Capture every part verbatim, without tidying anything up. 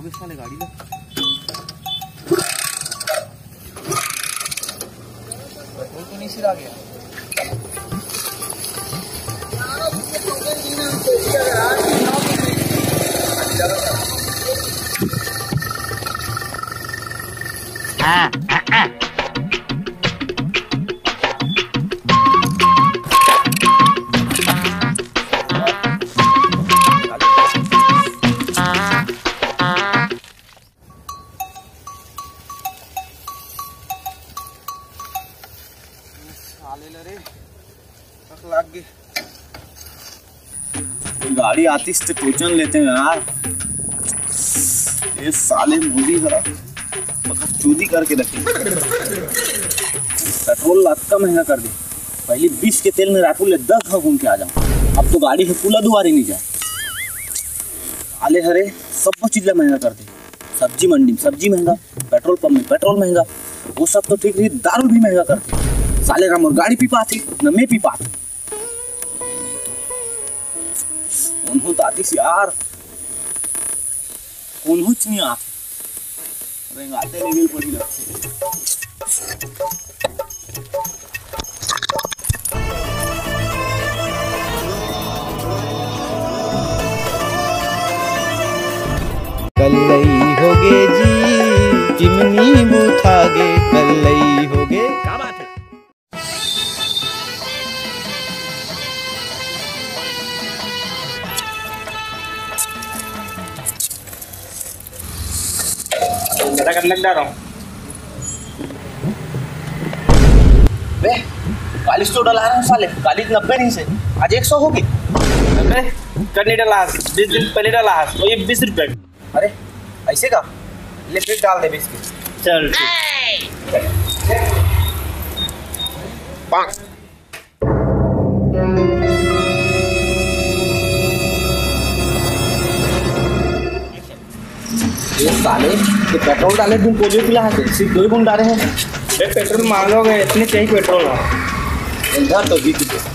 साले गाड़ी ला। पेट्रोल तो नहीं सिरा गया। साले ला रे, अक लाग गे। गाड़ी आतिस तो टोचन लेते हैं यार। ये साले मोदी हरा बकचोदी करके रखे। पेट्रोल ला अतका महंगा कर दे। पहले बीस के तेल में रायपुर ले दस घाव घूम के आ जाऊं। अब तो गाड़ी से पुला दुआरे नहीं जाए। साले हरे सब चीज ला महंगा कर दे। सब्जी मंडी में सब्जी महंगा, पेट्रोल पंप में पेट्रोल महंगा। वो सब तो ठीक रही, दारू भी महंगा कर दे। साले राम और गाड़ी पी पाते, न मैं पी पाते। उन्हों तो आतिस यार, उन्हों च नहीं आते। रेंगाते लेवल पर ही लगते। कल्लई होगे जी, चिमनी बुतागे, कल्लई होगे। क्या बात है? ज्यादा करने लग जा रहा हूँ। बे, काली तो डला रहा हूँ साले, काली नब्बे नहीं से, आज एक सौ होगी। अबे, कल नहीं डला, बीस दिन पहले डला, तो ये बीस रुपए। अरे, ऐसे का? ले, फिर डाल दे बीस की। चल, ठीक। ये साले, ये पेट्रोल डाले तुम पोलियो पिला है, सिर्फ दो ही बूंद डाले हैं। बे, पेट्रोल मांगोगे, इतने चाहिए पेट्रोल। इधर तो जीत गए।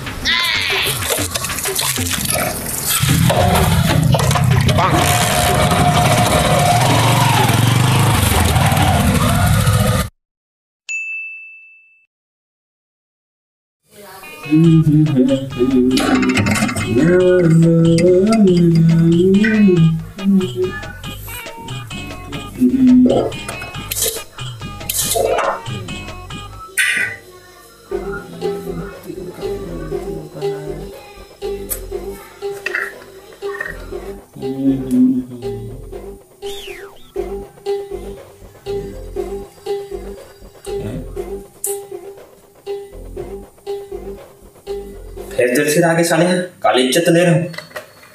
फिर तेल सिरा गे साले, काली इज्जत ले रहे हो।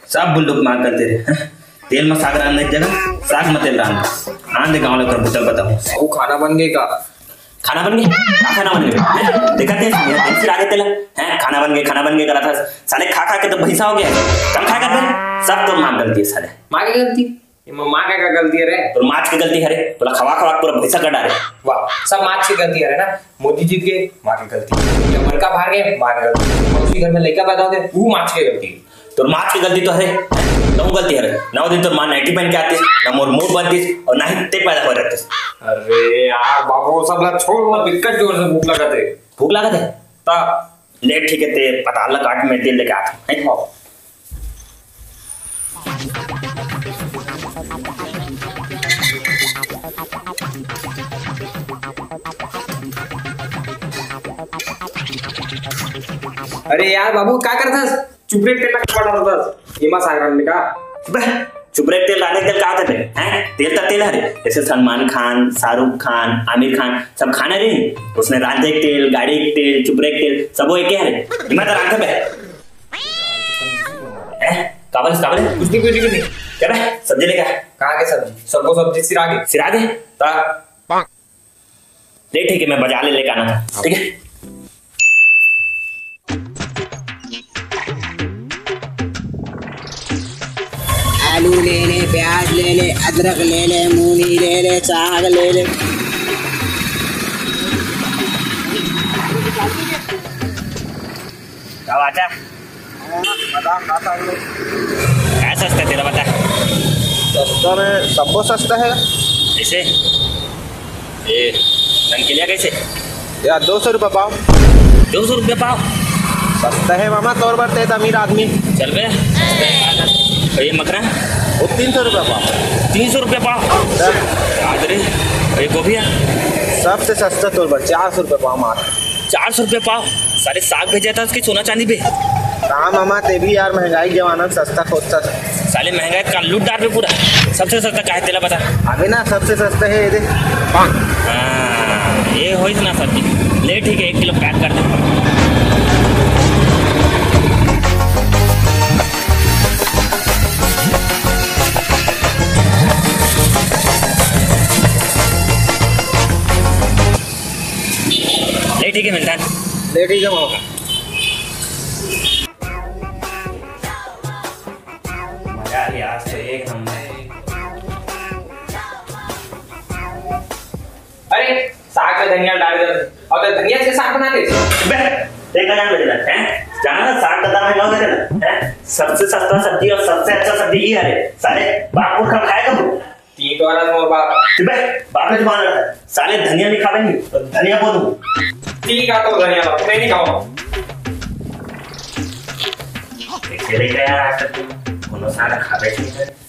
सब बुल्लुक मार कर दे रहे हैं। तेल में साग रांधने की जगह साग में तेल रांध। आंधे गांव लेकर बुतल बताओ। वो खाना बन गई का? खाना बन गई? का खाना बन गई? हैं? देखा तेल, तेल सिरा गे तेला। हैं? खाना बन गई, खाना बन गई करा था। साले खा खा के तो भैंसा हो गया। कम खा कर दे। सब तो माँ गलती है साले। माँ की गलती? ये माँ का क्या गलती है रे? तोर माच के गलती है रे, तोला खवा खवा के पूरा भैंसा कर डारे। वाह, सब माच की गलती है रे ना। मोदी जीत गए, माँ की गलती। ये अमेरिका बाहर गए, माँ की गलती। मौसी घर में लड़का पैदा हो गए, वो माच की गलती। तोर माच की गलती तो है, नौ गलती है रे। नौ दिन तोर माँ नाइटी पहन के आतीस, ना मोर मूड बनतीस और ना ही ते पैदा हो रहतीस। अरे यार बाबू, सब ला छोड़ ना, बिकट जोर से भूख लगा थे। भूख लगा थे? ता ले ठीक है, ते पताल ला काट, मैं तेल लेके आता हूँ। हैं? अरे यार बाबू, का करथस? चुपरे तेल ला का डालथस? एमा साग रांधने का? बे, चुपरे तेल रांधे तेल का होथे बे? हैं? तेल त तेल हरे। जैसे सलमान खान, शाहरुख खान, आमिर खान, सब खाना रही। उसने रांधे के तेल, गाड़ी के तेल, चुपरे के तेल, सब वो एके हरे। एमा त रांधे बे। हैं? का बोले, का बोले? कुछ नहीं, कुछ नहीं, कुछ नहीं। क्या बे? सब्जी लेके आ। कहाँ के सब्जी? सबको सब्जी सिरा गे। सिरा गे? ता? ले ठीक है, मैं बाजार ले लेके आना था, ठीक है? आलू ले ले, प्याज ले ले, अदरक ले ले, मूली ले ले, साग ले ले। क्या बात है? हाँ, बादाम खाता हूँ। क्या सस्ता तेरा बता? सस्ता। तो हमें सबो सस्ता है। ऐसे? ए, रंगकेलिया कैसे? यार, दो सौ रुपये पाव। दो सौ रुपये पाव? सस्ता है मामा, तोर बर, ते तो अमीर आदमी। चल बे। और ये मकरा? वो तीन सौ रुपये पाव। तीन सौ रुपये पाव? सर। याद रे। और ये गोभी है? सबसे सस्ता तोर बर, चार सौ रुपये पाव मात्र। चार सौ रुपये पाव? साले साग भेजा था उसकी सोना चांदी पे। हाँ मामा, ते भी यार महंगाई के जमाना में सस्ता खोजता था। साले महंगाई का लूट डार पे पूरा। सबसे सस्ता का है तेला बता। अबे ना, सबसे सस्ता है ये दे। हाँ, ये हो इतना सब्जी। ले ठीक है, एक किलो पैक कर दे। ले ठीक है मिलता है। ले ठीक है मामा। मजा आ गया आज तो एक नंबर। अरे, साग में धनिया डाल दे। और तो धनिया से साग बना दे। बे, एक हजार में देना है। जाना ना, साग का दाम है, नौ में देना है। सबसे सस्ता सब्जी और सबसे अच्छा सब्जी ही है। साले बाप को कब खाएगा तू? तीन तो आना मोर बाप। बे, बाप ने जुबान रखा है। साले धनिया नहीं खावे नहीं, तो धनिया बोलूं। ठीक है, तो धनिया ला, मैं नहीं खाऊंगा। कैसे लेके आया आज तक तू? कोनो साला खावे नहीं है।